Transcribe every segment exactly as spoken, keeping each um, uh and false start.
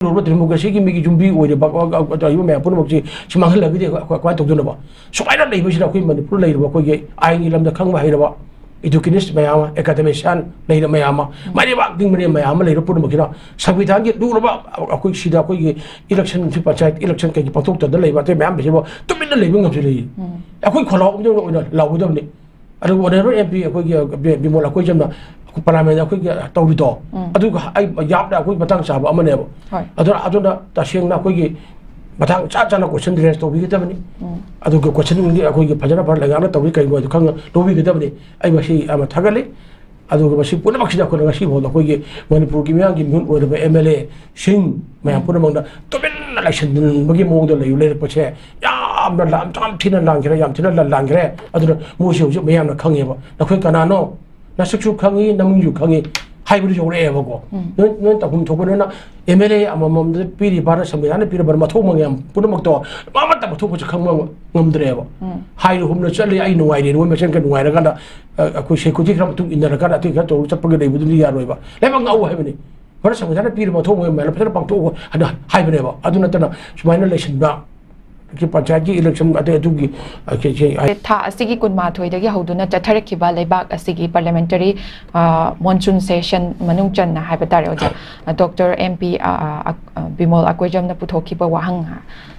ꯂꯨꯔꯕ ꯗꯦꯃꯣꯀ꯭ꯔꯦꯁꯤꯒꯤ ꯃꯤꯒꯤ ꯌꯨꯝꯕꯤ ꯑꯣꯏꯔꯤꯕ, ꯑ, ꯑ, ꯑ, ꯃꯌꯥꯝ ꯄꯨꯝꯅꯃꯛꯁꯤ ꯁꯤ ꯃꯥꯡꯍꯜꯂꯒꯗꯤ ꯑꯩꯈꯣꯏ ꯀꯃꯥꯏꯅ ꯇꯧꯗꯣꯏꯅꯣꯕ? ꯁꯨꯃꯥꯏꯅ ꯂꯩꯕꯁꯤꯗ ꯑꯩꯈꯣꯏ ꯃꯅꯤꯄꯨꯔ ꯂꯩꯔꯤꯕ ꯑꯩꯈꯣꯏꯒꯤ ꯑꯥꯏꯟꯒꯤ ꯂꯝꯗ ꯈꯪꯕ ꯍꯩꯔꯕ, educationist ꯃꯌꯥꯝ ꯑꯃ, academician ꯂꯩꯔ ꯃꯌꯥꯝ ꯑꯃ, ꯃꯥꯏꯔꯩꯕꯥꯛ ꯅꯤꯡꯕꯅꯦ ꯃꯌꯥꯝ ꯑꯃ ꯂꯩꯔ ꯄꯨꯝꯅꯃꯛꯁꯤꯅ ꯁꯪꯕꯤꯙꯥꯟꯒꯤ ꯂꯨꯔꯕ ꯑꯩꯈꯣꯏ ꯁꯤꯗ ꯑꯩꯈꯣꯏꯒꯤ election, ꯁꯤ ꯄꯟꯆꯥꯌꯠ election ꯀꯩꯒꯤ ꯄꯥꯡꯊꯣꯛꯇꯗ ꯂꯩꯕ ꯑꯇꯩ ꯃꯌꯥꯝꯁꯤꯕꯨ ꯇꯨꯃꯤꯟꯅ ꯂꯩꯕ ꯉꯝꯁꯤꯜꯂꯛꯏ꯫ ꯑꯩꯈꯣꯏ ꯈꯣꯜꯂꯥꯎꯕꯗ ꯑꯣꯏꯅ ꯂꯥꯎꯒꯗꯕꯅꯤ꯫ ꯑꯗꯨꯒ honourable M P ꯑꯩꯈꯣꯏꯒꯤ ꯕꯤ-, ꯕꯤꯃꯣꯜ ꯑꯩꯈꯣꯏ ꯆꯝꯅ parliament ꯑꯩꯈꯣꯏꯒꯤ ꯇꯧꯔꯤꯗꯣ, ꯎꯝ꯫ ꯑꯗꯨꯒ ꯑꯩ ꯌꯥꯝꯅ ꯑꯩꯈꯣꯏ ꯃꯇꯥꯡ ꯆꯥꯕ ꯑꯃꯅꯦꯕ꯫ ꯍꯣꯏ꯫ ꯑꯗꯨꯅ, ꯑꯗꯨꯅ ꯇꯁꯦꯡꯅ ꯑꯩꯈꯣꯏꯒꯤ ꯃꯇꯥꯡ ꯆꯥ ꯆꯥꯅ question raise ꯇꯧꯕꯤꯒꯗꯕꯅꯤ꯫ ꯎꯝ꯫ ꯑꯗꯨꯒ questionꯒꯤ ꯑꯩꯈꯣꯏꯒꯤ ꯐꯖꯅ ꯐꯔ ꯂꯩꯉꯥꯛꯅ ꯇꯧꯔꯤ ꯀꯩꯅꯣ ꯑꯗꯨ ꯈꯪꯅ ꯂꯧꯕꯤꯒꯗꯕꯅꯤ꯫ ꯑꯩ ꯃꯁꯤ ꯌꯥꯝꯅ ꯊꯥꯒꯠꯂꯤ꯫ ꯑꯗꯨꯒ ꯃꯁꯤ ꯄꯨꯝꯅꯃꯛꯁꯤꯗ ꯑꯩꯈꯣꯏꯅ ꯉꯁꯤ ꯐꯥꯎꯗ ꯑꯩꯈꯣꯏꯒꯤ ꯃꯅꯤꯄꯨꯔꯒꯤ ꯃꯤꯌꯥꯝꯒꯤ ꯃꯤꯍꯨꯠ ꯑꯣꯏꯔꯕ M L Aꯁꯤꯡ ꯃꯌꯥꯝ ꯄꯨꯝꯅꯃꯛꯅ ꯇꯨꯃꯤꯟꯅ ꯂꯩꯁꯤꯟꯕꯒꯤ ꯃꯑꯣꯡꯗ ꯂꯩ-, ꯂꯩꯔꯛꯄꯁꯦ ꯌꯥꯝꯅ ꯂꯥꯟ-, ꯌꯥꯝ ꯊꯤꯅ ꯂꯥꯟꯈ꯭ꯔꯦ, ꯌꯥꯝ ꯊꯤꯅ ꯂꯥꯟ-, ꯂꯥꯟꯈ꯭ꯔꯦ꯫ ꯑꯗꯨꯅ ꯃꯣꯏꯁꯦ ꯍꯧꯖꯤꯛ ꯃꯌꯥꯝꯅ ꯈꯪꯉꯦꯕ꯫ "ꯅꯈꯣꯏ ꯀꯅꯥꯅꯣ? ꯅꯁꯛꯁꯨ ꯈꯪꯉꯤ, ꯅꯃꯤꯡꯁꯨ ꯈꯪꯉꯤ" ꯍꯥꯏꯕꯗꯨ ꯌꯧꯔꯛꯑꯦꯕꯀꯣ꯫ ꯎꯝ꯫ ꯅꯣꯏ, ꯅꯣꯏ ꯇꯧꯐꯝ ꯊꯣꯛꯄ ꯅꯣꯏꯅ M L A ꯑꯃꯃꯝꯗ ꯄꯤꯔꯤꯕ ꯚꯥꯔꯠ ꯁꯪꯕꯤꯙꯥꯟꯅ ꯄꯤꯔꯕ ꯃꯊꯧ ꯃꯌꯥꯝ ꯄꯨꯝꯅꯃꯛꯇꯣ ꯑꯃꯠꯇ ꯃꯊꯧ ꯃꯁꯛ ꯈꯪꯕ ꯉꯝꯗ꯭ꯔꯦꯕ꯫ ꯎꯝ꯫ ꯍꯥꯏꯔꯨ ꯍꯨꯝꯅ ꯆꯠꯂꯤ, ꯑꯩ ꯅꯨꯡꯉꯥꯏꯔꯦ, ꯅꯣꯏ ꯃꯁꯦꯟ ꯈꯔ ꯅꯨꯡꯉꯥꯏꯔꯀꯥꯟꯗ, ꯑ, ꯑꯩꯈꯣꯏ security ꯈꯔ ꯃꯇꯨꯡ ꯏꯟꯅꯔꯀꯥꯟꯗ ꯑꯇꯩ ꯈꯔ ꯇꯧꯔꯒ ꯆꯠꯄꯒ ꯂꯩꯕꯗꯨꯗꯤ ꯌꯥꯔꯣꯏꯕ꯫ ꯂꯩꯕꯥꯛ ꯉꯥꯛꯎ ꯍꯥꯏꯕꯅꯤ꯫ ꯚꯥꯔꯠ ꯁꯪꯕꯤꯙꯥꯟꯅ ꯄꯤꯔꯤꯕ ꯃꯊꯧ ꯃꯌꯥꯝ ꯐꯖꯅ ꯄꯥꯡꯊꯣꯛꯎ ꯍꯥꯏꯅ ꯍꯥꯏꯕꯅꯦꯕ꯫ ꯑꯗꯨ ꯅꯠꯇꯅ ꯁꯨꯃꯥꯏꯅ ꯂꯩꯁꯤꯟꯕ, ꯄꯟꯆꯥꯌꯠꯀꯤ election ꯑꯇꯩ ꯑꯗꯨꯒꯤ, ꯑ, ꯀꯩ-, ꯀꯩ-, ꯊꯥ ꯑꯁꯤꯒꯤ ꯀꯨꯟꯃꯥꯊꯣꯏꯗꯒꯤ ꯍꯧꯗꯨꯅ ꯆꯠꯊꯔꯛꯈꯤꯕ ꯂꯩꯕꯥꯛ ꯑꯁꯤꯒꯤ parliamentary, ꯑ, monsoon session ꯃꯅꯨꯡ ꯆꯟꯅ ꯍꯥꯏꯕ ꯇꯥꯔꯦ, ꯑꯣꯖꯥ꯫ ꯑ, Doctor M P, ꯑ, ꯑ, ꯑ, ꯕꯤꯃꯣꯜ ꯑꯀꯣꯏꯖꯝꯅ ꯄꯨꯊꯣꯛꯈꯤꯕ ꯋꯥꯍꯪ,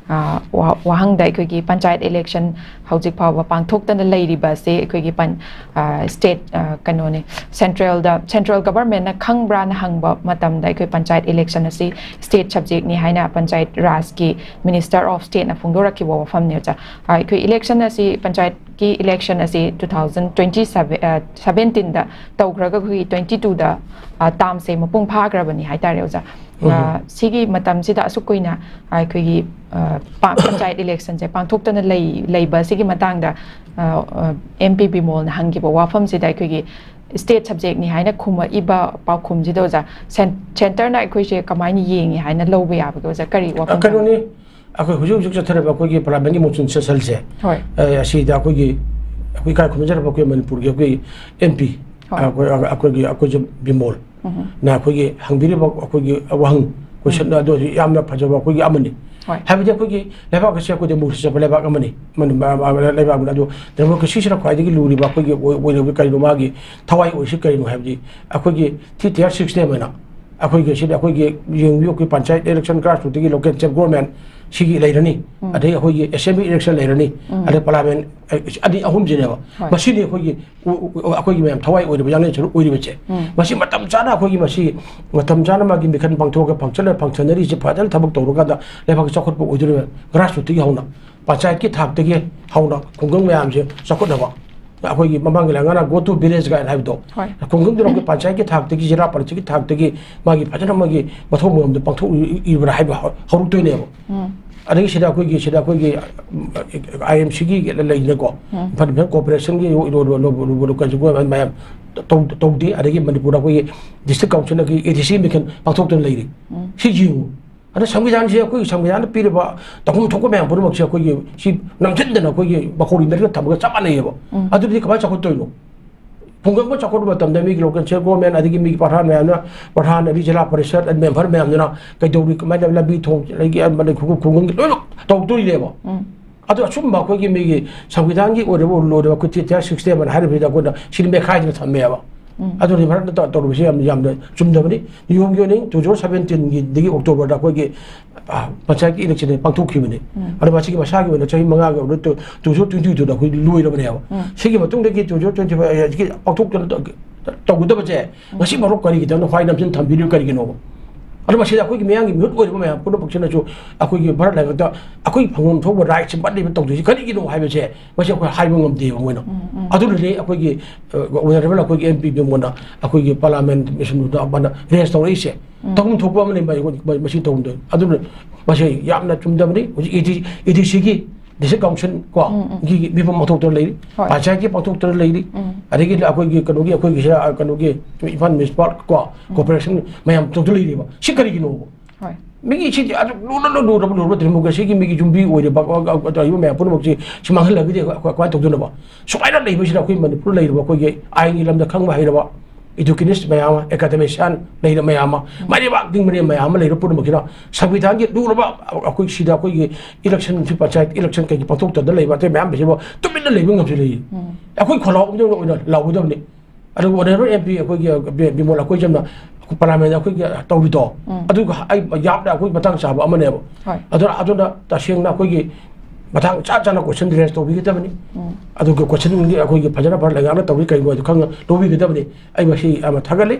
ꯑ, ꯋꯥ-, ꯋꯥꯍꯪꯗ ꯑꯩꯈꯣꯏꯒꯤ ꯄꯟꯆꯥꯌꯠ election ꯍꯧꯖꯤꯛ ꯐꯥꯎꯕ ꯄꯥꯡꯊꯣꯛꯇꯅ ꯂꯩꯔꯤꯕ ꯑꯁꯤ ꯑꯩꯈꯣꯏꯒꯤ ꯄꯟ-, ꯑ, state, ꯑ, ꯀꯩꯅꯣꯅꯦ, centralꯗ, central governmentꯅ ꯈꯪꯕ꯭ꯔꯥꯅ ꯍꯪꯕ ꯃꯇꯝꯗ ꯑꯩꯈꯣꯏ ꯄꯟꯆꯥꯌꯠ election ꯑꯁꯤ state subjectꯅꯤ ꯍꯥꯏꯅ ꯄꯟꯆꯥꯌꯠ ꯔꯥꯖꯀꯤ Minister of Stateꯅ ꯐꯣꯡꯗꯣꯔꯛꯈꯤꯕ ꯋꯥꯐꯝꯅꯦ, ꯑꯣꯖꯥ꯫ ꯑ, ꯑꯩꯈꯣꯏ election ꯑꯁꯤ, ꯄꯟꯆꯥꯌꯠꯀꯤ election ꯑꯁꯤ two thousand twenty seven, ꯑ, seventeenꯗ ꯇꯧꯈ꯭ꯔꯒ ꯑꯩꯈꯣꯏꯒꯤ twenty twoꯗ, ꯑ, termꯁꯦ ꯃꯄꯨꯡ ꯐꯥꯈ꯭ꯔꯕꯅꯤ ꯍꯥꯏꯇꯥꯔꯦ, ꯑꯣꯖꯥ꯫ ꯎꯝ꯫ ꯑ, ꯁꯤꯒꯤ ꯃꯇꯝꯁꯤꯗ ꯑꯁꯨꯛ ꯀꯨꯏꯅ ꯑꯩꯈꯣꯏꯒꯤ, ꯑ, ꯄ-, ꯄꯟꯆꯥꯌꯠ electionꯁꯦ ꯄꯥꯡꯊꯣꯛꯇꯅ ꯂꯩ-, ꯂꯩꯕ ꯑꯁꯤꯒꯤ ꯃꯇꯥꯡꯗ, ꯑ, ꯑ, M P ꯕꯤꯃꯣꯜꯅ ꯍꯪꯈꯤꯕ ꯋꯥꯐꯝꯁꯤꯗ ꯑꯩꯈꯣꯏꯒꯤ state subjectꯅꯤ ꯍꯥꯏꯅ ꯈꯨꯝꯃꯛꯏꯕ ꯄꯥꯎꯈꯨꯝꯁꯤꯗ, ꯑꯣꯖꯥ, cen-, centreꯅ ꯑꯩꯈꯣꯏꯁꯦ ꯀꯃꯥꯏꯅ ꯌꯦꯡꯉꯤ ꯍꯥꯏꯅ ꯂꯧꯕ ꯌꯥꯕꯒꯦ, ꯑꯣꯖꯥ? ꯀꯔꯤ ꯑ, ꯋꯥꯐꯝ ꯀꯩꯅꯣꯅꯤ, ꯑꯩꯈꯣꯏ ꯍꯧꯖꯤꯛ ꯍꯧꯖꯤꯛ ꯆꯠꯊꯔꯤꯕ ꯑꯩꯈꯣꯏꯒꯤ parliamentꯀꯤ monsoon sessionꯁꯦ, ꯍꯣꯏ꯫ ꯑ, ꯑꯁꯤꯗ ꯑꯩꯈꯣꯏꯒꯤ, ꯑꯩꯈꯣꯏ ꯏꯀꯥꯏ ꯈꯨꯝꯅꯖꯔꯕ ꯑꯩꯈꯣꯏ ꯃꯅꯤꯄꯨꯔꯒꯤ ꯑꯩꯈꯣꯏ M P, ꯍꯣꯏ꯫ ꯑꯩꯈꯣꯏ, ꯑꯩꯈꯣꯏꯒꯤ, ꯑꯩꯈꯣꯏꯁꯦ ꯕꯤꯃꯣꯜ ꯎꯝ꯫ ꯅ ꯑꯩꯈꯣꯏꯒꯤ ꯍꯪꯕꯤꯔꯤꯕ ꯑꯩꯈꯣꯏꯒꯤ ꯋꯥꯍꯪ ꯀꯣꯏꯁꯟ ꯑꯗꯨ ꯌꯥꯝꯅ ꯐꯖꯕ ꯑꯩꯈꯣꯏꯒꯤ ꯑꯃꯅꯤ꯫ ꯍꯣꯏ꯫ ꯍꯥꯏꯕꯗꯤ ꯑꯩꯈꯣꯏꯒꯤ ꯂꯩꯕꯥꯛ ꯑꯁꯤ ꯑꯩꯈꯣꯏ ꯗꯦꯃꯣꯀ꯭ꯔꯦꯁꯤ ꯆꯠꯄ ꯂꯩꯕꯥꯛ ꯑꯃꯅꯤ, ꯃꯅꯤ-, ꯃ-, ꯃ-, ꯂꯩꯕꯥꯛ ꯑꯃꯅꯤ꯫ ꯑꯗꯨ ꯗꯦꯃꯣꯀ꯭ꯔꯦꯁꯤꯁꯤꯅ ꯈ꯭ꯋꯥꯏꯗꯒꯤ ꯂꯨꯔꯤꯕ ꯑꯩꯈꯣꯏꯒꯤ ꯑꯣꯏ-, ꯑꯣꯏꯔꯤꯕ ꯀꯔꯤꯅꯣ, ꯃꯥꯒꯤ ꯊꯋꯥꯏ ꯑꯣꯏꯔꯤꯁꯤ ꯀꯔꯤꯅꯣ ꯍꯥꯏꯕꯗꯤ ꯑꯩꯈꯣꯏꯒꯤ ꯊ꯭ꯔꯤ ꯇꯤꯌꯔ ꯁꯤꯁꯇꯦꯝ ꯍꯥꯏꯅ ꯑꯩꯈꯣꯏꯒꯤ ꯁꯤꯗ ꯑꯩꯈꯣꯏꯒꯤ ꯌꯦꯡꯕꯤꯌꯨ, ꯑꯩꯈꯣꯏ ꯄꯟꯆꯥꯌꯠ ꯏꯂꯦꯛꯁꯟ, ꯒ꯭ꯔꯥꯁꯔꯨꯠꯇꯒꯤ ꯂꯣꯀꯦꯜ ꯁꯦꯜꯐ ꯒꯣꯔꯃꯦꯟ ꯁꯤꯒꯤ ꯂꯩꯔꯅꯤ, ꯑꯗꯩ ꯑꯩꯈꯣꯏꯒꯤ ꯑꯦꯁꯦꯝꯕ꯭ꯂꯤ ꯏꯂꯦꯛꯁꯟ ꯂꯩꯔꯅꯤ, ꯑꯗꯩ ꯄꯥꯔꯂꯥꯃꯦꯟ, ꯑꯦ, ꯑꯅꯤ ꯑꯍꯨꯝꯁꯤꯅꯦꯕ꯫ ꯍꯣꯏ꯫ ꯃꯁꯤꯅꯤ ꯑꯩꯈꯣꯏꯒꯤ ꯎ-, ꯎ-, ꯑꯩꯈꯣꯏꯒꯤ ꯃꯌꯥꯝ ꯊꯋꯥꯏ ꯑꯣꯏꯔꯤꯕ, ꯌꯥꯡꯂꯦꯟ ꯁꯔꯨꯛ ꯑꯣꯏꯔꯤꯕꯁꯦ꯫ ꯃꯁꯤ ꯃꯇꯝ ꯆꯥꯅ ꯑꯩꯈꯣꯏꯒꯤ ꯃꯁꯤ ꯃꯇꯝ ꯆꯥꯅ ꯃꯥꯒꯤ ꯃꯤꯈꯜ ꯄꯥꯡꯊꯣꯛꯑꯒ ꯐꯪꯁꯟꯅ-, ꯐꯪꯁꯟꯅꯔꯤꯁꯦ ꯐꯖꯅ ꯊꯕꯛ ꯇꯧꯔꯀꯥꯟꯗ ꯂꯩꯕꯥꯛꯀꯤ ꯆꯥꯎꯈꯠꯄ ꯑꯣꯏꯗꯣꯔꯤꯕ꯫ ꯒ꯭ꯔꯥꯁꯔꯨꯠꯇꯒꯤ ꯍꯧꯅ, ꯄꯟꯆꯥꯌꯠꯀꯤ ꯊꯥꯛꯇꯒꯤ ꯍꯧꯅ ꯈꯨꯡꯒꯪ ꯃꯌꯥꯝꯁꯦ ꯆꯥꯎꯈꯠꯅꯕ꯫ ꯑꯩꯈꯣꯏꯒꯤ ꯃꯃꯥꯡꯒꯤ ꯂꯥꯏꯉꯥꯅ "Go to village" ꯀꯥꯏꯅ ꯍꯥꯏꯕꯗꯣ, ꯍꯣꯏ꯫ ꯈꯨꯡꯒꯪꯗꯨꯅ ꯑꯩꯈꯣꯏ ꯄꯟꯆꯥꯌꯠꯀꯤ ꯊꯥꯛꯇꯒꯤ, ꯖꯤꯂꯥ ꯄꯔꯤꯁꯠꯀꯤ ꯊꯥꯛꯇꯒꯤ ꯃꯥꯒꯤ ꯐꯖꯅ ꯃꯥꯒꯤ ꯃꯊꯧ ꯃꯉꯝꯗꯣ ꯄꯥꯡꯊꯣꯛꯏꯕ꯭ꯔꯥ ꯍꯥꯏꯕ ꯍꯧ-, ꯍꯧꯔꯛꯇꯣꯏꯅꯦꯕ꯫ ꯑꯗꯒꯤ ꯁꯤꯗ ꯑꯩꯈꯣꯏꯒꯤ, ꯁꯤꯗ ꯑꯩꯈꯣꯏꯒꯤ, ꯑꯥꯏ ꯑꯦꯝ ꯁꯤꯒꯤ ꯂꯩꯗꯅꯀꯣ, ꯏꯝꯐꯥꯜ ꯏꯝꯐꯥꯜ ꯀꯣꯔꯄꯣꯔꯦꯁꯟꯒꯤ ꯂꯣ-, ꯂꯣ-, ꯂꯣ-, ꯂꯣ-, ꯂꯣ-, ꯀꯩꯅꯣ ꯃꯌꯥꯝ ꯇꯧ-, ꯇꯧꯗꯦ꯫ ꯑꯗꯒꯤ ꯃꯅꯤꯄꯨꯔꯗ ꯑꯩꯈꯣꯏꯒꯤ ꯗꯤꯁꯇ꯭ꯔꯤꯛ ꯀꯥꯎꯟꯁꯤꯜ, ꯑꯩꯈꯣꯏꯒꯤ ꯑꯦ ꯗꯤ ꯁꯤ ꯃꯤꯈꯜ ꯄꯥꯡꯊꯣꯛꯇꯨꯅ ꯂꯩꯔꯤ꯫ ꯁꯤ ꯌꯦꯡꯉꯨ꯫ ꯑꯗ ꯁꯪꯕꯤꯙꯥꯟꯁꯤ, ꯑꯩꯈꯣꯏꯒꯤ ꯁꯪꯕꯤꯙꯥꯟꯗ ꯄꯤꯔꯤꯕ ꯇꯧꯐꯝ ꯊꯣꯛꯄ ꯃꯌꯥꯝ ꯄꯨꯝꯅꯃꯛꯁꯦ ꯑꯩꯈꯣꯏꯒꯤ ꯁꯤ ꯅꯝꯁꯤꯟꯗꯅ ꯑꯩꯈꯣꯏꯒꯤ ꯃꯈꯧꯔꯤ ꯃꯔꯤꯒ ꯊꯝꯃꯒ ꯆꯞ ꯃꯥꯟꯅꯩꯌꯦꯕ꯫ ꯑꯗꯨꯗꯤ ꯀꯃꯥꯏꯅ ꯆꯥꯎꯈꯠꯇꯣꯏꯅꯣ? ꯈꯨꯡꯒꯪ ꯑꯃ ꯆꯥꯎꯈꯠꯄ ꯃꯇꯝꯗ ꯃꯤꯒꯤ ꯂꯣꯀꯦꯜ ꯁꯦꯜꯐ ꯒꯣꯔꯃꯦꯟ, ꯑꯗꯒꯤ ꯃꯤꯒꯤ ꯄ꯭ꯔꯙꯥꯟ ꯃꯌꯥꯝꯅ, ꯄ꯭ꯔꯙꯥꯟ, ꯑꯗꯒꯤ ꯖꯤꯂꯥ ꯄꯔꯤꯁꯠ, ꯑꯗꯩ ꯃꯦꯝꯕꯔ ꯃꯌꯥꯝꯗꯨꯅ ꯀꯩꯗꯧꯔꯤ, ꯀꯃꯥꯏꯅ ꯂꯝꯕꯤ ꯊꯣꯡ, ꯑꯗꯒꯤ ꯑꯃꯗꯤ ꯈꯨꯡꯒꯪ, ꯈꯨꯡꯒꯪꯒꯤ ꯂꯣꯏꯅꯃꯛ ꯇꯧꯗꯣꯔꯤꯅꯦꯕ꯫ ꯑꯗꯨ ꯑꯆꯨꯝꯕ ꯑꯩꯈꯣꯏꯒꯤ ꯃꯤꯒꯤ ꯁꯪꯕꯤꯙꯥꯟꯒꯤ ꯑꯣꯏꯔꯤꯕ ꯂꯣꯏꯔꯤꯕ ꯑꯩꯈꯣꯏ ꯇꯤꯌꯔ ꯁꯤꯁꯇꯦꯝ ꯑꯅ ꯍꯥꯏꯔꯤꯕꯁꯤꯗ ꯑꯩꯈꯣꯏꯅ ꯁꯤꯗꯤ ꯃꯦꯈꯥꯏꯗꯅ ꯊꯝꯃꯦꯕ꯫ ꯑꯗꯨꯅ ꯃꯔꯛꯇ ꯇꯧ-, ꯇꯧꯔꯤꯕꯁꯤ ꯌꯥꯝ, ꯌꯥꯝꯅ ꯆꯨꯝꯗꯕꯅꯤ꯫ ꯅꯤꯌꯣꯝꯒꯤ ꯑꯣꯏꯅ ꯇꯨ ꯊꯥꯎꯖꯟ ꯁꯕꯦꯟꯇꯤꯟꯒꯤꯗꯒꯤ ꯑꯣꯛꯇꯣꯕꯔꯗ ꯑꯩꯈꯣꯏꯒꯤ, ꯑ, ꯄꯟꯆꯥꯌꯠꯀꯤ ꯏꯂꯦꯛꯁꯟ ꯄꯥꯡꯊꯣꯛꯈꯤꯕꯅꯤ꯫ ꯑꯗꯣ ꯃꯁꯤꯒꯤ ꯃꯁꯥꯒꯤ ꯑꯣꯏꯅ ꯆꯍꯤ ꯃꯉꯥꯒꯤ ꯑꯣꯏꯅ ꯇꯨ-, ꯇꯨ ꯊꯥꯎꯖꯟ ꯇ꯭ꯋꯦꯟꯇꯤ ꯇꯨꯗ ꯑꯩꯈꯣꯏ ꯂꯣꯏꯔꯕꯅꯦꯕ꯫ ꯁꯤꯒꯤ ꯃꯇꯨꯡꯗꯒꯤ ꯇꯨ ꯊꯥꯎꯖꯟ ꯇ꯭ꯋꯦꯟꯇꯤ ꯐꯥꯏꯚ ꯍꯧꯖꯤꯛꯀꯤ ꯄꯥꯡꯊꯣꯛꯇꯅ ꯇꯧ-, ꯇꯧꯒꯗꯕꯁꯦ ꯉꯁꯤ ꯐꯥꯎ ꯀꯔꯤꯒꯤꯗꯃꯛ ꯈ꯭ꯋꯥꯏ ꯅꯝꯁꯤꯟ ꯊꯝꯕꯤꯔꯤꯕ ꯀꯔꯤꯒꯤꯅꯣꯕ? ꯑꯗꯣ ꯃꯁꯤꯗ ꯑꯩꯈꯣꯏꯒꯤ ꯃꯤꯌꯥꯝꯒꯤ ꯃꯤꯍꯨꯠ ꯑꯣꯏꯔꯤꯕ ꯃꯌꯥꯝ ꯄꯨꯝꯅꯃꯛꯁꯤꯅꯁꯨ ꯑꯩꯈꯣꯏꯒꯤ ꯚꯥꯔꯠ ꯂꯩꯉꯥꯛꯇ ꯑꯩꯈꯣꯏꯒꯤ ꯐꯪꯐꯝ ꯊꯣꯛꯄ ꯔꯥꯏꯠꯁꯤ ꯃꯠꯂꯤꯕ ꯇꯧꯗꯣꯏꯁꯤ ꯀꯔꯤꯒꯤꯅꯣ ꯍꯥꯏꯕꯁꯦ ꯃꯁꯤ ꯑꯩꯈꯣꯏ ꯍꯥꯏꯕ ꯉꯝꯗꯦꯕ ꯃꯣꯏꯅ꯫ ꯑꯗꯨꯅꯅꯤ ꯑꯩꯈꯣꯏꯒꯤ, ꯑ, ꯑꯣꯅꯔꯦꯕꯜ ꯑꯩꯈꯣꯏꯒꯤ ꯑꯦꯝ ꯄꯤ ꯃꯉꯣꯟꯗ ꯑꯩꯈꯣꯏꯒꯤ ꯄꯥꯔꯂꯥꯃꯦꯟ ꯃꯤꯁꯟꯗꯨꯗ ꯑꯃꯅ ꯔꯦꯁ ꯇꯧꯔꯛꯏꯁꯦ꯫ ꯇꯧꯐꯝ ꯊꯣꯛꯄ ꯑꯃ ꯂꯩ, ꯃ-, ꯃ-, ꯃꯁꯤ ꯇꯧꯐꯝ ꯊꯣꯛꯏ꯫ ꯑꯗꯨꯅ ꯃꯁꯤ ꯌꯥꯝꯅ ꯆꯨꯝꯗꯕꯅꯤ꯫ ꯍꯧꯖꯤꯛ ꯑꯦ ꯗꯤ ꯁꯤꯒꯤ ꯗꯤꯁꯇ꯭ꯔꯤꯛ ꯀꯥꯎꯟꯁꯤꯜ ꯀꯣ, ꯒꯤ ꯃꯤꯐꯝ ꯄꯥꯡꯊꯣꯛꯇꯅ ꯂꯩꯔꯤ꯫ ꯍꯣꯏ꯫ ꯄꯟꯆꯥꯌꯠꯀꯤ ꯄꯥꯡꯊꯣꯛꯇꯅ ꯂꯩꯔꯤ꯫ ꯑꯗꯒꯤ ꯑꯩꯈꯣꯏꯒꯤ ꯀꯩꯅꯣꯒꯤ, ꯑꯩꯈꯣꯏꯒꯤ ꯁꯤꯗ, ꯑ, ꯀꯩꯅꯣꯒꯤ ꯏꯝꯐꯥꯜ ꯃ꯭ꯌꯨꯅꯤꯁꯤꯄꯥꯜ ꯀꯣ, ꯀꯣꯔꯄꯣꯔꯦꯁꯟ ꯃꯌꯥꯝ ꯇꯧꯗꯨꯅ ꯂꯩꯔꯤꯕ꯫ ꯁꯤ ꯀꯔꯤꯒꯤꯅꯣꯕ? ꯍꯣꯏ꯫ ꯃꯤꯒꯤ ꯁꯤꯗꯤ ꯑꯗꯨ ꯂꯨꯅ ꯂꯨꯅ ꯂꯨꯔꯕ, ꯂꯨꯔꯕ ꯗꯦꯃꯣꯀ꯭ꯔꯦꯁꯤꯒꯤ ꯃꯤꯒꯤ ꯌꯨꯝꯕꯤ ꯑꯣꯏꯔꯤꯕ, ꯑ, ꯑ, ꯑ, ꯇꯧꯔꯤꯕ ꯃꯌꯥꯝ ꯄꯨꯝꯅꯃꯛꯁꯤ ꯁꯤ ꯃꯥꯡꯍꯜꯂꯒꯗꯤ ꯑꯩꯈꯣꯏ, ꯑꯩꯈꯣꯏ ꯀꯃꯥꯏꯅ ꯇꯧꯗꯣꯏꯅꯣꯕ? ꯁꯨꯃꯥꯏꯅ ꯂꯩꯕꯁꯤꯗ ꯑꯩꯈꯣꯏ ꯃꯅꯤꯄꯨꯔ ꯂꯩꯔꯤꯕ ꯑꯩꯈꯣꯏꯒꯤ ꯑꯥꯏꯟꯒꯤ ꯂꯝꯗ ꯈꯪꯕ ꯍꯩꯔꯕ, educationist ꯃꯌꯥꯝ ꯑꯃ, academician ꯂꯩꯔ ꯃꯌꯥꯝ ꯑꯃ, ꯃꯥꯏꯔꯩꯕꯥꯛ ꯅꯤꯡ ꯃꯔꯦꯝ ꯃꯌꯥꯝ ꯑꯃ ꯂꯩꯔ ꯄꯨꯝꯅꯃꯛꯁꯤꯅ ꯁꯪꯕꯤꯙꯥꯟꯒꯤ ꯂꯨꯔꯕ ꯑꯩꯈꯣꯏ ꯁꯤꯗ ꯑꯩꯈꯣꯏꯒꯤ election, ꯄꯟꯆꯥꯌꯠ election ꯀꯩꯒꯤ ꯄꯥꯡꯊꯣꯛꯇꯗ ꯂꯩꯕ ꯑꯇꯩ ꯃꯌꯥꯝꯁꯤꯕꯨ ꯇꯨꯃꯤꯟꯅ ꯂꯩꯕ ꯉꯝꯁꯤꯜꯂꯛꯏ꯫ ꯑꯩꯈꯣꯏ ꯈꯣꯜꯂꯥꯎ ꯑꯃꯗ ꯑꯣꯏꯅ ꯂꯥꯎꯒꯗꯕꯅꯤ꯫ ꯑꯗꯨꯒ honourable MP ꯑꯩꯈꯣꯏꯒꯤ ꯕꯤ-, ꯕꯤꯃꯣꯜ ꯑꯩꯈꯣꯏ ꯆꯝꯅ parliament ꯑꯩꯈꯣꯏꯒꯤ ꯇꯧꯔꯤꯗꯣ, ꯑꯗꯨꯒ ꯑꯩ ꯌꯥꯝꯅ ꯑꯩꯈꯣꯏ ꯃꯇꯥꯡ ꯆꯥꯕ ꯑꯃꯅꯦꯕ꯫ ꯍꯣꯏ꯫ ꯑꯗꯨꯅ, ꯑꯗꯨꯅ ꯇꯁꯦꯡꯅ ꯑꯩꯈꯣꯏꯒꯤ ꯃꯇꯥꯡ ꯆꯥ ꯆꯥꯅ question raise ꯇꯧꯕꯤꯒꯗꯕꯅꯤ꯫ ꯑꯗꯨꯒ questionꯗꯤ ꯑꯩꯈꯣꯏꯒꯤ ꯐꯖꯅ ꯐꯖꯅ ꯂꯩꯉꯥꯛꯅ ꯇꯧꯔꯤ ꯀꯩꯅꯣ ꯑꯗꯨ ꯈꯪꯉ ꯂꯧꯕꯤꯒꯗꯕꯅꯤ꯫ ꯑꯩ ꯃꯁꯤ ꯌꯥꯝꯅ ꯊꯥꯒꯠꯂꯤ꯫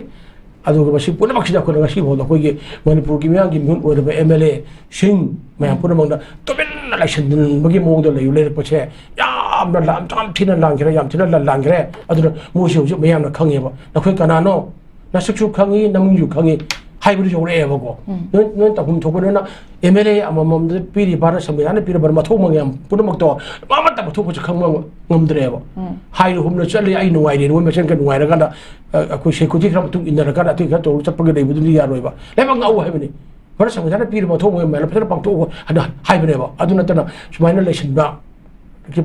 ꯑꯗꯨꯒ ꯃꯁꯤ ꯄꯨꯝꯅꯃꯛꯁꯤꯗ ꯑꯩꯈꯣꯏꯅ ꯉꯁꯤ ꯐꯥꯎꯗ ꯑꯩꯈꯣꯏꯒꯤ ꯃꯅꯤꯄꯨꯔꯒꯤ ꯃꯤꯌꯥꯝꯒꯤ ꯃꯤꯍꯨꯠ ꯑꯣꯏꯔꯕ MLAꯁꯤꯡ ꯃꯌꯥꯝ ꯄꯨꯝꯅꯃꯛꯅ ꯇꯨꯃꯤꯟꯅ ꯂꯩꯁꯤꯟꯕꯒꯤ ꯃꯑꯣꯡꯗ ꯂꯩ-, ꯂꯩꯔꯛꯄꯁꯦ ꯌꯥꯝꯅ ꯂꯥꯟ-, ꯌꯥꯝ ꯊꯤꯅ ꯂꯥꯟꯈ꯭ꯔꯦ, ꯌꯥꯝ ꯊꯤꯅ ꯂꯥꯟ-, ꯂꯥꯟꯈ꯭ꯔꯦ꯫ ꯑꯗꯨꯅ ꯃꯣꯏꯁꯦ ꯍꯧꯖꯤꯛ ꯃꯌꯥꯝꯅ ꯈꯪꯉꯦꯕ꯫ "ꯅꯈꯣꯏ ꯀꯅꯥꯅꯣ? ꯅꯁꯛꯁꯨ ꯈꯪꯉꯤ, ꯅꯃꯤꯡꯁꯨ ꯈꯪꯉꯤ" ꯍꯥꯏꯕꯗꯨ ꯌꯧꯔꯛꯑꯦꯕꯀꯣ꯫ ꯅꯣꯏ, ꯅꯣꯏ ꯇꯧꯐꯝ ꯊꯣꯛꯄ ꯅꯣꯏꯅ MLA ꯑꯃꯃꯝꯗ ꯄꯤꯔꯤꯕ ꯚꯥꯔꯠ ꯁꯪꯕꯤꯙꯥꯟꯅ ꯄꯤꯔꯤꯕ ꯃꯊꯧ ꯃꯌꯥꯝ ꯄꯨꯝꯅꯃꯛꯇꯣ ꯑꯃꯠꯇ ꯃꯊꯧ ꯃꯁꯛ ꯈꯪꯕ ꯉꯝꯗ꯭ꯔꯦꯕ꯫ ꯍꯥꯏꯔꯨ ꯍꯨꯝꯅ ꯆꯠꯂꯤ, ꯑꯩ ꯅꯨꯡꯉꯥꯏꯔꯦ, ꯃꯣꯏ ꯃꯁꯦꯟ ꯈꯔ ꯅꯨꯡꯉꯥꯏꯔꯀꯥꯟꯗ, ꯑ, ꯑꯩꯈꯣꯏ security ꯈꯔ ꯃꯇꯨꯡ ꯏꯟꯅꯔꯀꯥꯟꯗ ꯑꯇꯩ ꯈꯔ ꯇꯧꯔꯒ ꯆꯠꯄꯒꯤ ꯂꯩꯕꯗꯨꯗꯤ ꯌꯥꯔꯣꯏꯕ꯫ ꯂꯩꯕꯥꯛ ꯉꯥꯛꯎ ꯍꯥꯏꯕꯅꯤ꯫ ꯚꯥꯔꯠ ꯁꯪꯕꯤꯙꯥꯟꯅ ꯄꯤꯔꯤꯕ ꯃꯊꯧ ꯃꯌꯥꯝ ꯐꯖꯅ ꯄꯥꯡꯊꯣꯛꯎ ꯍꯥꯏꯅ ꯍꯥꯏꯕꯅꯦꯕ꯫ ꯑꯗꯨ ꯅꯠꯇꯅ ꯁꯨꯃꯥꯏꯅ ꯂꯩꯁꯤꯟꯕ,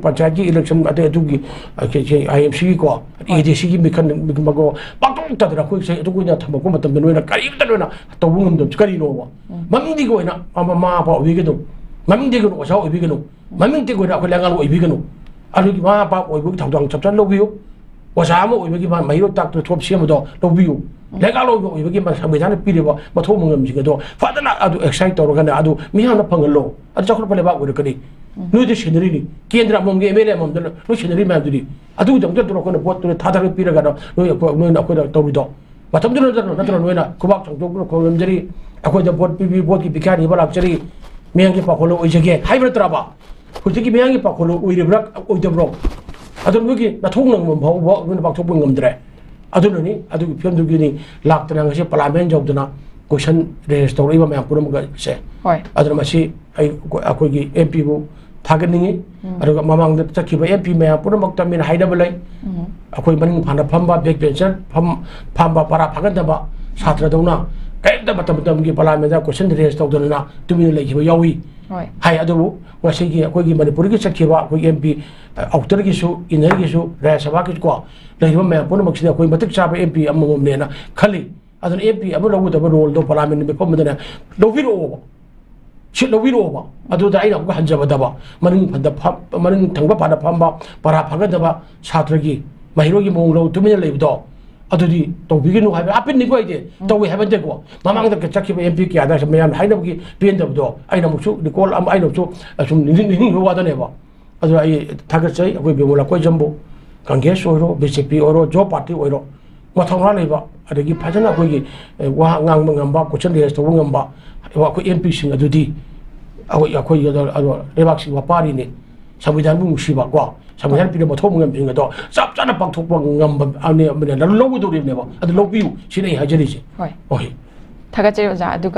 ꯄꯟꯆꯥꯌꯠꯀꯤ election ꯑꯇꯩ ꯑꯗꯨꯒꯤ, ꯑ, ꯀꯩ-, ꯀꯩ-, IMCꯒꯤꯀꯣ, ADCꯒꯤ ꯃꯤꯈꯜ, ꯃꯤꯈꯜ ꯄꯥꯡꯊꯣꯛꯇꯗꯅ ꯑꯩꯈꯣꯏ ꯉꯁꯥꯏ ꯑꯗꯨ ꯑꯩꯈꯣꯏꯅ ꯊꯝꯃꯛꯄ ꯃꯇꯝꯗ ꯅꯣꯏꯅ ꯀꯔꯤꯝꯇ ꯅꯣꯏꯅ ꯇꯧꯕ ꯉꯝꯗꯕꯁꯤ ꯀꯔꯤꯅꯣꯕ? ꯃꯃꯤꯡꯗꯒꯤ ꯑꯣꯏꯅ ꯃꯃꯥ ꯃꯄꯥ ꯑꯣꯏꯕꯤꯒꯅꯨ, ꯃꯃꯤꯡꯗꯒꯤ ꯑꯣꯏꯅ ꯑꯣꯖꯥ ꯑꯣꯏꯕꯤꯒꯅꯨ, ꯃꯃꯤꯡꯗꯒꯤ ꯑꯣꯏꯅ ꯑꯩꯈꯣꯏ ꯂꯩꯉꯥꯛ ꯑꯣꯏꯕꯤꯒꯅꯨ꯫ ꯑꯗꯨꯒꯤ ꯃꯃꯥ ꯃꯄꯥ ꯑꯣꯏꯕꯒꯤ ꯊꯧꯗꯥꯡ ꯆꯞ ꯆꯥꯅ ꯂꯧꯕꯤꯌꯨ꯫ ꯑꯣꯖꯥ ꯑꯃ ꯑꯣꯏꯕꯒꯤ ꯃꯥ ꯃꯍꯩꯔꯣꯏ ꯇꯥꯛꯇꯅ ꯊꯣꯛ ꯁꯦꯝꯕꯗꯣ ꯂꯧꯕꯤꯌꯨ꯫ ꯂꯩꯉꯥꯛꯂꯣꯏꯕ ꯑꯣꯏꯕꯒꯤ ꯃ-, ꯁꯪꯕꯤꯙꯥꯟꯅ ꯄꯤꯔꯤꯕ ꯃꯊꯧ ꯃꯉꯝꯁꯤꯡ ꯑꯗꯣ ꯐꯖꯅ ꯑꯗꯨ exercise ꯇꯧꯔꯒꯅꯦ ꯑꯗꯨ ꯃꯤꯌꯥꯝꯅ ꯐꯪꯍꯜꯂꯣ꯫ ꯑꯗꯨ ꯆꯥꯎꯈꯠꯄ ꯂꯩꯕꯥꯛ ꯑꯣꯏꯔꯛꯀꯅꯤ꯫ ꯅꯣꯏꯗꯤ ꯁꯦꯟꯅꯔꯤꯅꯤ꯫ ꯀꯦꯟꯗ꯭ꯔ ꯑꯃꯃꯝꯒꯤ MLA ꯑꯃꯃꯝꯗ ꯂꯣꯏ ꯁꯦꯟꯅꯔꯤ ꯃꯌꯥꯝꯗꯨꯗꯤ꯫ ꯑꯗꯨꯒꯤꯗꯃꯛꯇ ꯅꯠꯇ꯭ꯔꯣ ꯑꯩꯈꯣꯏꯅ vote ꯇꯨ ꯊꯥꯗꯔꯒ ꯄꯤꯔꯒ ꯅꯣꯏ ꯑꯩꯈꯣꯏ, ꯅꯣꯏꯅ ꯑꯩꯈꯣꯏꯗ ꯇꯧꯔꯤꯗꯣ? ꯃꯇꯝꯗꯨꯗ ꯅꯠꯇ꯭ꯔꯣ, ꯅꯠꯇ꯭ꯔꯣ ꯅꯣꯏꯅ ꯈꯨꯕꯥꯛ ꯆꯥꯎꯊꯣꯛꯇꯨꯅ ꯈꯣꯏꯔꯝꯖꯔꯤ, ꯑꯩꯈꯣꯏꯗ vote ꯄꯤꯕꯤ, voteꯀꯤ ꯚꯤꯈ꯭ꯌꯥꯔꯤ ꯑꯃ ꯂꯥꯛꯆꯔꯤ, ꯃꯤꯌꯥꯝꯒꯤ ꯄꯥꯈꯣꯜꯂꯣꯏ ꯑꯣꯏꯖꯒꯦ ꯍꯥꯏꯕ ꯅꯠꯇ꯭ꯔꯕ? ꯍꯧꯖꯤꯛꯀꯤ ꯃꯤꯌꯥꯝꯒꯤ ꯄꯥꯈꯣꯜꯂꯣꯏ ꯑꯣꯏꯔꯤꯕ꯭ꯔꯥ, ꯑꯣꯏꯗꯕ꯭ꯔꯣ? ꯑꯗꯨ ꯅꯣꯏꯒꯤ ꯅꯊꯧ ꯅꯪꯕ ꯐꯥꯎꯕ ꯅꯣꯏꯅ ꯄꯥꯡꯊꯣꯛꯄ ꯉꯝꯗ꯭ꯔꯦ꯫ ꯑꯗꯨꯅꯅꯤ, ꯑꯗꯨꯒꯤ ꯐꯤꯕꯝꯗꯨꯒꯤꯅꯤ ꯂꯥꯛꯇꯅ ꯉꯁꯤ parliament ꯌꯧꯗꯅ question raise ꯇꯧꯔꯛꯏꯕ ꯃꯌꯥꯝ ꯄꯨꯝꯅꯃꯛꯁꯦ꯫ ꯍꯣꯏ꯫ ꯑꯗꯨꯅ ꯃꯁꯤ ꯑꯩ, ꯑꯩꯈꯣꯏꯒꯤ MPꯕꯨ ꯊꯥꯒꯠꯅꯤꯡꯉꯤ꯫ ꯎꯝ꯫ ꯑꯗꯨꯒ ꯃꯃꯥꯡꯗ ꯆꯠꯈꯤꯕ MP ꯃꯌꯥꯝ ꯄꯨꯝꯅꯃꯛꯇ ꯃꯤꯅ ꯍꯥꯏꯅꯕ ꯂꯩ꯫ ꯎꯝ꯫ ꯑꯩꯈꯣꯏ ꯃꯅꯤꯡ ꯐꯥꯅ ꯐꯝꯕ, back bencher ꯐꯝ-, ꯐꯝꯕ, ꯄꯔꯥ ꯐꯥꯒꯟꯗꯕ ꯁꯥꯇ꯭ꯔꯗꯧꯅ ꯀꯔꯤꯝꯇ ꯃꯇꯝ ꯃꯇꯝꯒꯤ ꯄꯥꯔꯂꯤꯌꯥꯃꯦꯟꯗ question raise ꯇꯧꯗꯅ ꯇꯨꯃꯤꯟꯅ ꯂꯩꯈꯤꯕ ꯌꯥꯎꯏ꯫ ꯍꯣꯏ꯫ ꯍꯥꯏ꯫ ꯑꯗꯨꯕꯨ ꯉꯁꯤꯒꯤ ꯑꯩꯈꯣꯏꯒꯤ ꯃꯅꯤꯄꯨꯔꯒꯤ ꯆꯠꯈꯤꯕ ꯑꯩꯈꯣꯏꯒꯤ M P outerꯒꯤꯁꯨ innerꯒꯤꯁꯨ ꯔꯥꯖ꯭ꯌ ꯁꯚꯥꯒꯤꯁꯨ ꯀꯣ ꯂꯩꯔꯤꯕ ꯃꯌꯥꯝ ꯄꯨꯝꯅꯃꯛꯁꯤꯗ ꯑꯩꯈꯣꯏ ꯃꯇꯤꯛ ꯆꯥꯕ M P ꯑꯃꯃꯝꯅꯦꯅ ꯈꯜꯂꯤ꯫ ꯑꯗꯨꯅ M P ꯑꯃ ꯂꯧꯒꯗꯕ roleꯗꯣ ꯄꯥꯔꯂꯤꯌꯥꯃꯦꯟ ꯃꯤꯐꯝ ꯑꯗꯨꯅ ꯂꯧꯕꯤꯔꯛꯑꯣꯕ꯫ ꯁꯤ ꯂꯧꯕꯤꯔꯛꯑꯣꯕ꯫ ꯑꯗꯨꯗ ꯑꯩꯅ ꯑꯃꯨꯛꯀ ꯍꯟꯖꯕꯗꯕ ꯃꯅꯤꯡ ꯐꯟꯗ ꯐꯝ-, ꯃꯅꯤꯡ ꯊꯪꯕ ꯐꯥꯟꯗ ꯐꯝꯕ ꯄꯔꯥ ꯐꯒꯗꯕ ꯁꯥꯇ꯭ꯔꯒꯤ ꯃꯍꯩꯔꯣꯏꯒꯤ ꯃꯑꯣꯡ ꯂꯧ ꯇꯨꯃꯤꯟꯅ ꯂꯩꯕꯗꯣ ꯑꯗꯨꯗꯤ ꯇꯧꯕꯤꯒꯅꯨ ꯍꯥꯏꯕ ꯑꯄꯤꯟꯅꯤꯀꯣ꯫ ꯑꯩꯗꯤ ꯇꯧꯋꯦ ꯍꯥꯏꯕ ꯅꯠꯇꯦꯀꯣ꯫ ꯃꯃꯥꯡꯗ ꯆꯠꯈꯤꯕ M P ꯀꯌꯥꯗ ꯃꯌꯥꯝꯅ ꯍꯥꯏꯅꯕꯒꯤ ꯄꯦꯟꯗꯕꯗꯣ ꯑꯩꯅ ꯑꯃꯨꯛꯁꯨ recall ꯑꯃ ꯑꯩꯅ ꯑꯃꯨꯛꯁꯨ ꯑꯁꯨꯝ ꯅꯤꯡꯁꯤꯡ-, ꯅꯤꯡꯁꯤꯡꯕ ꯋꯥꯗꯅꯦꯕ꯫ ꯑꯗꯨ ꯑꯩ ꯊꯥꯒꯠꯆꯩ ꯑꯩꯈꯣꯏ ꯕꯤꯃꯣꯂꯥ ꯀꯣꯏꯖꯝꯕꯨ꯫ Congress ꯑꯣꯏꯔꯣ, B J P ꯑꯣꯏꯔꯣ, Job Party ꯑꯣꯏꯔꯣ, ꯃꯊꯧꯅꯥ ꯂꯩꯕ, ꯑꯗꯒꯤ ꯐꯖꯅ ꯑꯩꯈꯣꯏꯒꯤ, ꯑꯦ, ꯋꯥ ꯉꯥꯡꯕ ꯉꯝꯕ, question raise ꯇꯧꯕ ꯉꯝꯕ ꯑꯩꯈꯣꯏ M P ꯁꯤꯡ ꯑꯗꯨꯗꯤ ꯑꯩꯈꯣꯏ, ꯑꯩꯈꯣꯏ ꯑꯗꯣ ꯂꯩꯕꯥꯛꯁꯤ ꯋꯥꯄꯥꯔꯤꯅꯤ꯫ ꯁꯪꯕꯤꯙꯥꯟꯕꯨ ꯅꯨꯡꯁꯤꯕ ꯀꯣ, ꯁꯪꯕꯤꯙꯥꯟ ꯄꯤꯔꯕ ꯃꯊꯧ ꯃꯉꯝꯁꯤꯡ ꯑꯗꯣ ꯆꯞ ꯆꯥꯅ ꯄꯥꯡꯊꯣꯛꯄ ꯉꯝꯕ ꯑꯃꯅꯦ, ꯑꯃꯅꯦ, ꯂꯧꯒꯗꯧꯔꯤꯕꯅꯦꯕ꯫ ꯑꯗꯨ ꯂꯧꯕꯤꯌꯨ ꯁꯤꯅꯤ ꯑꯩ ꯍꯥꯏꯖꯔꯤꯁꯦ꯫ ꯍꯣꯏ꯫ ꯍꯣꯏ꯫ ꯊꯥꯒꯠꯆꯔꯤ ꯑꯣꯖꯥ꯫ ꯑꯗꯨꯒ